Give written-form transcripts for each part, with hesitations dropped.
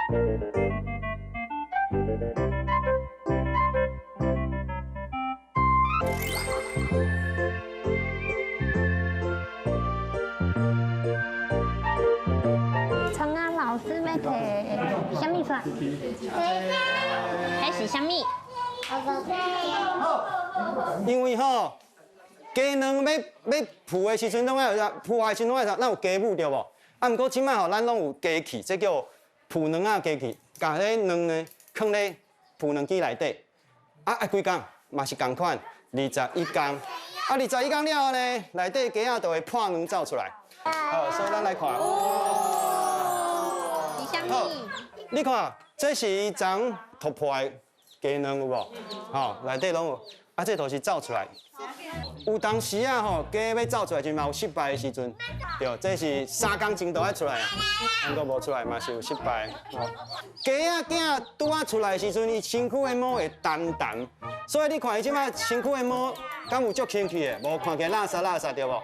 創啊，老師欲提啥物出來？彼是啥物？因為吼，雞卵欲欲孵的時陣，攏愛有啥？孵的時陣攏愛啥？咱有雞母對無？啊，毋過這擺吼，咱攏有機器，這叫孵卵仔機器，共彼卵呢囥咧孵卵機內底。啊，愛幾工？嘛是仝款，21工。啊，二十一工了後呢，內底雞仔就會破卵走出來。好，所以咱來看。是啥物？你看，這是伊昨突破的雞卵有無？吼，內底攏有。啊，這都是走出來。有當時啊吼，雞欲走出來時嘛有失敗的時陣，對，這是3工前就愛出來啊，毋過無出來嘛是有失敗。雞仔囝拄仔出來的時陣，伊身軀的毛會澹澹，所以你看伊這擺身軀的毛，敢有足清氣的？無看起來垃圾垃圾對無？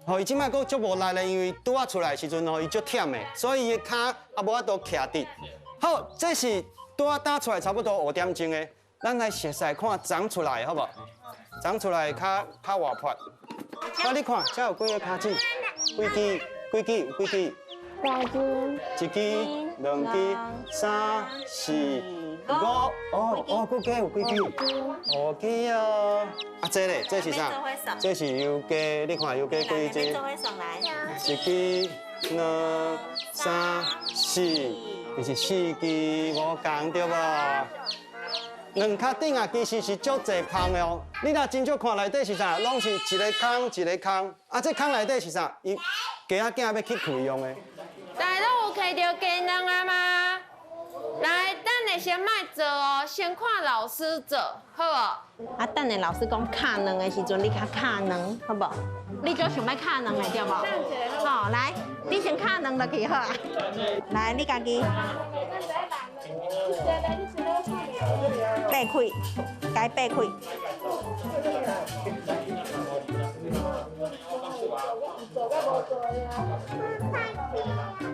吼，伊這擺閣足無力咧，因為拄仔出來的時陣吼，伊足忝的，所以伊的跤也無法度徛直。好，這是拄仔打出來差不多5點鐘的。咱來熟似看長出來，好無？長出來較較活潑。啊，你看，這有幾个跤趾？幾支？幾支？幾支？兩支。一支、兩支、三、四、五。哦哦，閣加有幾支？五支哦。啊，這咧，這是啥？這是油雞，你看油雞幾支？一支、兩、三、四，就是四支，無仝對無？卵殼頂啊，其實是足濟空的哦。你若真少看內底是啥，攏是一个空一个空。啊，這空內底是啥？伊雞仔囝欲去開用的。大家攏有摕著雞卵啊嗎？來，等下先莫做哦，先看老師做，好無？啊，等下老師講敲卵的時陣，你較敲卵，好無？你足想欲敲卵的對無？好，來，你先敲卵落去好啊。來，你家己。掰開，共掰開。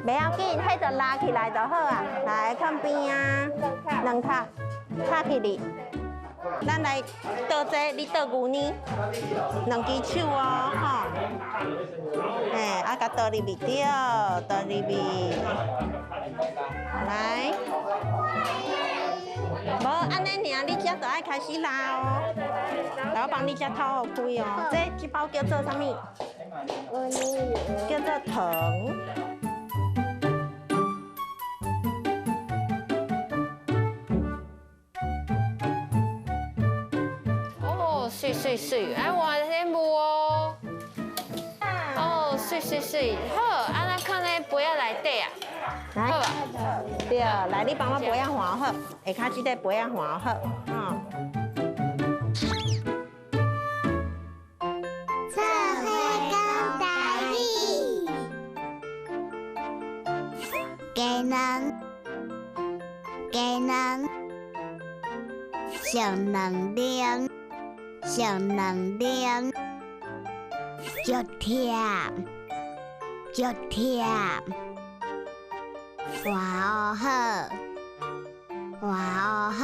袂要緊，彼就拉起來就好啊。來，看邊啊，兩跤，敲起來。咱來倒這，你倒牛奶，兩支手哦，吼。嘿，啊，共倒入去，對，倒入去。來。無，按呢爾，你這就愛開始拉哦。來，我幫你這掏予開哦。這這包叫做啥物？叫做糖。哦，媠媠媠，愛換新布哦。哦，媠媠媠，好，啊，咱囥咧杯仔內底啊。來，對，來，你幫我杯仔換好，下跤這個杯仔換好，嗯。做伙講台語，雞卵，雞卵，上兩奶，上兩奶，足忝，足忝。換烏好，換烏好。